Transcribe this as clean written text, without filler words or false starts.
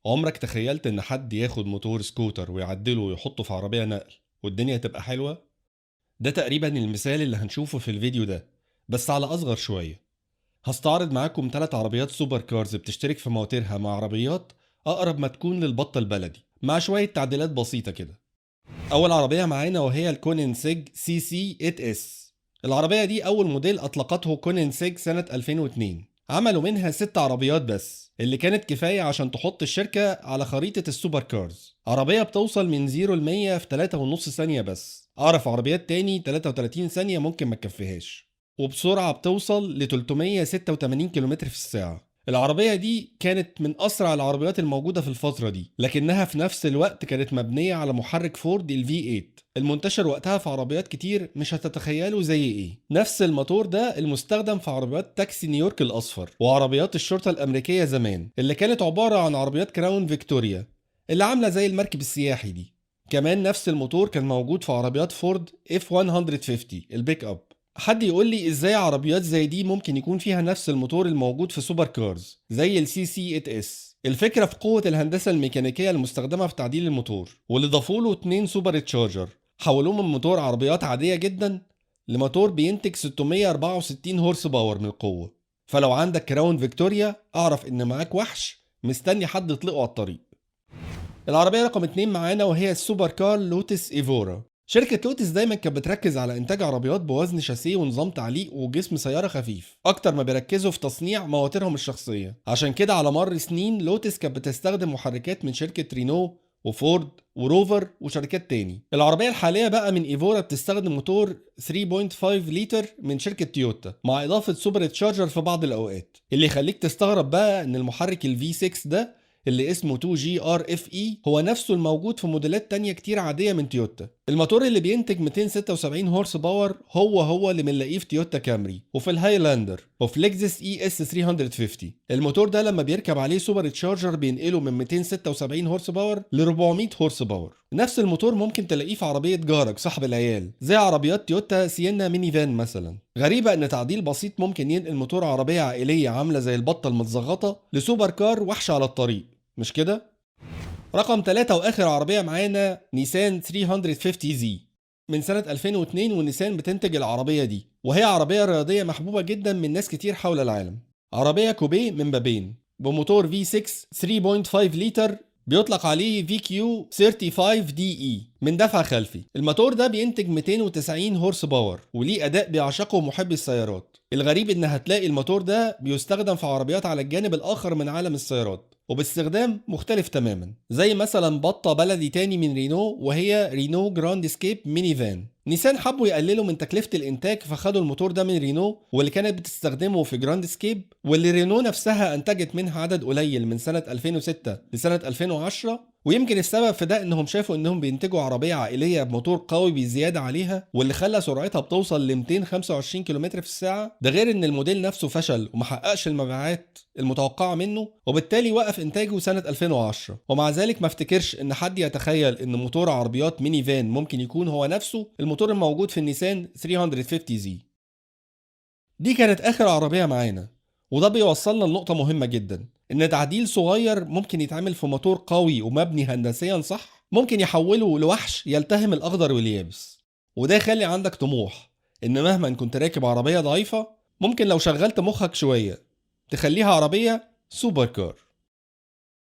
عمرك تخيلت إن حد ياخد موتور سكوتر ويعدله ويحطه في عربية نقل والدنيا تبقى حلوة؟ ده تقريبا المثال اللي هنشوفه في الفيديو ده، بس على أصغر شوية. هستعرض معاكم 3 عربيات super cars بتشترك في مواتيرها مع عربيات أقرب ما تكون للبطة البلدي، مع شوية تعديلات بسيطة كده. أول عربية معانا وهي ال Koenigsegg CC8S. العربية دي أول موديل أطلقته Koenigsegg سنة 2002. عملوا منها 6 عربيات بس، اللي كانت كفاية عشان تحط الشركة على خريطة ال super cars. عربية بتوصل من 0 ل 100 في 3.5 ثانية بس. أعرف عربيات تاني 33 ثانية ممكن ما تكفيهاش، وبسرعة بتوصل ل 386 كيلومتر في الساعة. العربية دي كانت من أسرع العربيات الموجودة في الفترة دي، لكنها في نفس الوقت كانت مبنية على محرك فورد ال V8 المنتشر وقتها في عربيات كتير مش هتتخيلوا زي ايه. نفس الموتور ده المستخدم في عربيات تاكسي نيويورك الأصفر وعربيات الشرطة الأمريكية زمان، اللي كانت عبارة عن عربيات Crown Victoria اللي عاملة زي المركب السياحي دي. كمان نفس الموتور كان موجود في عربيات فورد F150 البيك اب. حد يقول لي ازاي عربيات زي دي ممكن يكون فيها نفس الموتور الموجود في super cars زي ال CC8S؟ الفكرة في قوة الهندسة الميكانيكية المستخدمة في تعديل الموتور، واللي ضافوا له 2 supercharger حولوه من موتور عربيات عادية جدا لموتور بينتج 664 horse power من القوة. فلو عندك Crown Victoria اعرف ان معاك وحش مستني حد يطلقه على الطريق. العربية رقم 2 معانا وهي ال super car Lotus Evora. شركة لوتس دايما كانت بتركز على انتاج عربيات بوزن شاسيه ونظام تعليق وجسم سيارة خفيف اكتر ما بيركزوا في تصنيع مواترهم الشخصية. عشان كده على مر سنين لوتس كانت بتستخدم محركات من شركة رينو وفورد وروفر وشركات تاني. العربية الحالية بقى من ايفورا بتستخدم موتور 3.5 لتر من شركة تويوتا مع اضافة supercharger في بعض الاوقات. اللي يخليك تستغرب بقى ان المحرك ال V6 ده اللي اسمه 2 GRFE هو نفسه الموجود في موديلات تانية كتير عادية من تويوتا. الموتور اللي بينتج 276 horse power هو هو اللي بنلاقيه في تويوتا كامري وفي الهايلاندر وفي لكزس ES 350. الموتور ده لما بيركب عليه supercharger بينقله من 276 horse power ل 400 horse power. نفس الموتور ممكن تلاقيه في عربية جارك صاحب العيال زي عربيات تويوتا سيينا minivan مثلا. غريبة ان تعديل بسيط ممكن ينقل موتور عربية عائلية عاملة زي البطة المتزغطة ل super car وحش على الطريق، مش كده؟ رقم 3 واخر عربية معانا نيسان 350 Z. من سنة 2002 ونيسان بتنتج العربية دي، وهي عربية رياضية محبوبة جدا من ناس كتير حول العالم. عربية coupe من بابين بموتور V6 3.5 لتر بيطلق عليه VQ 35 DE من دفع خلفي. الموتور ده بينتج 290 horse power وليه اداء بيعشقه محبي السيارات. الغريب ان هتلاقي الموتور ده بيستخدم في عربيات على الجانب الاخر من عالم السيارات وباستخدام مختلف تماما، زي مثلا بطة بلدي تاني من رينو وهي رينو جراند سكيب minivan. نيسان حبوا يقللوا من تكلفة الإنتاج فخدوا الموتور ده من رينو واللي كانت بتستخدمه في جراند سكيب، واللي رينو نفسها أنتجت منها عدد قليل من سنة 2006 لسنة 2010. ويمكن السبب في ده انهم شافوا انهم بينتجوا عربية عائلية بموتور قوي بزيادة عليها واللي خلى سرعتها بتوصل ل 225 كم في الساعة. ده غير ان الموديل نفسه فشل ومحققش المبيعات المتوقعة منه، وبالتالي وقف انتاجه سنة 2010. ومع ذلك ما افتكرش ان حد يتخيل ان موتور عربيات minivan ممكن يكون هو نفسه الموتور الموجود في النيسان 350 Z. دي كانت اخر عربية معانا، وده بيوصلنا لنقطة مهمة جدا، ان تعديل صغير ممكن يتعمل في موتور قوي ومبني هندسيا صح ممكن يحوله لوحش يلتهم الاخضر واليابس. وده يخلي عندك طموح ان مهما كنت راكب عربية ضعيفة ممكن لو شغلت مخك شوية تخليها عربية super car.